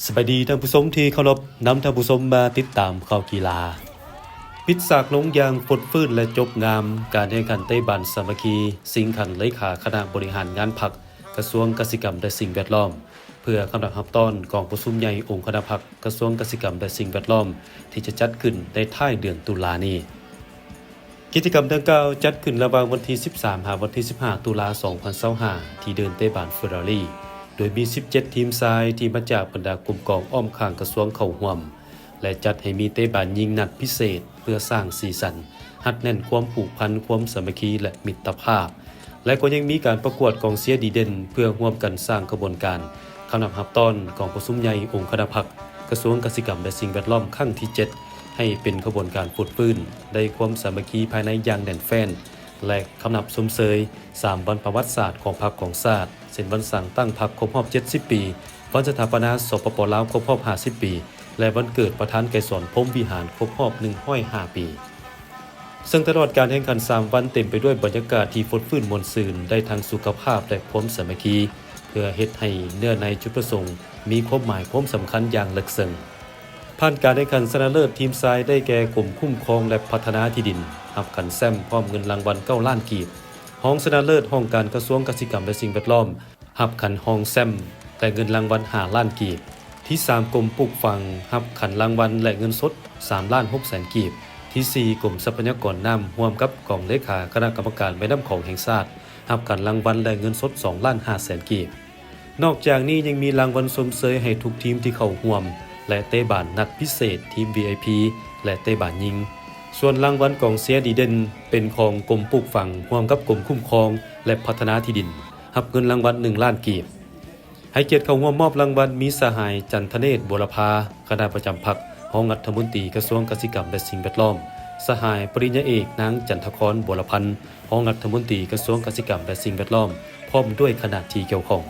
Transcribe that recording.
ສະບາຍດີທ່ານຜູ້ຊົມທີ່ເຄົາລົບ, ນຳທ່ານຜູ້ຊົມມາຕິດຕາມຂ່າວກິລາ. ປິດສາກລົງຢ່າງຟົດຟື້ນ ແລະ ຈົບງາມການແຂ່ງຂັນເຕະບານສາມັກຄີ ຊິງຂັນເລຂາຄະນະບໍລິຫານງານພັກ ກະຊວງກະສິກຳ ແລະ ສິ່ງແວດລ້ອມ ເພື່ອຄຳນັບຮັບຕ້ອນກອງປະຊຸມໃຫຍ່ອົງຄະນະພັກ ກະຊວງກະສິກຳ ແລະ ສິ່ງແວດລ້ອມ ທີ່ຈະຈັດຂຶ້ນໃນທ້າຍເດືອນຕຸລານີ້. ກິດຈະກຳດັ່ງກ່າວຈັດຂຶ້ນລະຫວ່າງວັນທີສິບສາມ ຫາວັນທີສິບຫ້າ ຕຸລາ ສອງພັນຊາວຫ້າ ທີ່ເດີ່ນເຕະບານເຟີຣາຣີ ໂດຍມີສິບເຈັດທີມຊາຍທີ່ມາຈາກບັນດາກົມກອງອ້ອມຂ້າງກະຊວງເຂົ້າຮ່ວມ ແລະ ຈັດໃຫ້ມີເຕະບານຍິງນັດພິເສດ ເພື່ອສ້າງສີສັນ, ຮັດແໜ້ນຄວາມຜູກພັນ, ຄວາມສາມັກຄີ ແລະ ມິດຕະພາບ ແລະ ກໍຍັງມີການປະກວດກອງເຊຍດີເດັ່ນ ເພື່ອຮ່ວມກັນສ້າງຂະບວນການຄຳນັບຮັບຕ້ອນກອງປະຊຸມໃຫຍ່ອົງຄະນະພັກ ກະຊວງກະສິກຳ ແລະ ສິ່ງແວດລ້ອມ ຄັ້ງທີເຈັດ ໃຫ້ເປັນຂະບວນການຟົດຟື້ນ ໄດ້ຄວາມສາມັກຄີພາຍໃນຢ່າງແໜ້ນແຟ້ນ ແລະ ຄຳນັບຊົມເຊີຍສາມວັນປະຫວັດສາດຂອງພັກຂອງຊາດ ເຊັ່ນ ວັນສ້າງຕັ້ງພັກຄົບຮອບເຈັດສິບປີ, ວັນສະຖາປະນາ ສປປ ລາວ ຄົບຮອບຫ້າສິບປີ ແລະ ວັນເກີດປະທານໄກສອນ ພົມວິຫານ ຄົບຮອບໜຶ່ງຮ້ອຍຫ້າປີ. ເຊິ່ງຕະຫຼອດການແຂ່ງຂັນສາມວັນເຕັມໄປດ້ວຍບັນຍາກາດທີ່ຟົດຟື້ນມ່ວນຊື່ນ, ໄດ້ທັງສຸຂະພາບ ແລະ ຄວາມສາມັກຄີ ເພື່ອເຮັດໃຫ້ເນື້ອໃນຈຸດປະສົງມີຄວາມໝາຍຄວາມສຳຄັນຢ່າງເລິກເຊິ່ງ. ຜ່ານການແຂ່ງຂັນຊະນະເລີດ, ທີມຊາຍໄດ້ແກ່ກົມຄຸ້ມຄອງ ແລະ ພັດທະນາທີ່ດິນ ຮັບຂັນແຊ້ມພ້ອມເງິນລາງວັນເກົ້າລ້ານກີບ, ຮອງຊະນະເລີດຫ້ອງການກະຊວງກະສິກຳ ແລະ ສິ່ງແວດລ້ອມ ຮັບຂັນຮອງແຊ້ມ ແລະ ເງິນລາງວັນຫ້າລ້ານກີບ. ທີສາມ ກົມປູກຝັງ ຮັບຂັນລາງວັນ ແລະ ເງິນສົດສາມລ້ານຫົກແສນກີບ. ທີສີ່ ກົມຊັບພະຍາກອນນ້ຳ ຮ່ວມກັບກອງເລຂາຄະນະກຳມະການແມ່ນ້ຳຂອງແຫ່ງຊາດ ຮັບຂັນລາງວັນ ແລະ ເງິນສົດສອງລ້ານຫ້າແສນກີບ. ນອກຈາກນີ້ຍັງມີລາງວັນຊົມເຊີຍໃຫ້ທຸກທີມທີ່ເຂົ້າຮ່ວມ ແລະ ເຕະບານນັດພິເສດ, ທີມ ວີໄອພີ ແລະ ເຕະບານຍິງ. ສ່ວນລາງວັນກອງເຊຍດີເດັ່ນ ເປັນຂອງກົມປູກຝັງ ຮ່ວມກັບກົມຄຸ້ມຄອງ ແລະ ພັດທະນາທີ່ດິນ ຮັບເງິນລາງວັນໜຶ່ງລ້ານກີບ. ໃຫ້ກຽດເຂົ້າຮ່ວມມອບລາງວັນມີສະຫາຍ ຈັນທະເນດ ບົວລະພາ ຄະນະປະຈຳພັກ, ຮອງລັດຖະມົນຕີກະຊວງກະສິກຳ ແລະ ສິ່ງແວດລ້ອມ, ສະຫາຍ ປະລິນຍາເອກ ນາງ ຈັນທະຄອນ ບົວລະພັນ ຮອງລັດຖະມົນຕີກະຊວງກະສິກຳ ແລະ ສິ່ງແວດລ້ອມ ພ້ອມດ້ວຍຄະນະທີ່ກ່ຽວຂ້ອງ.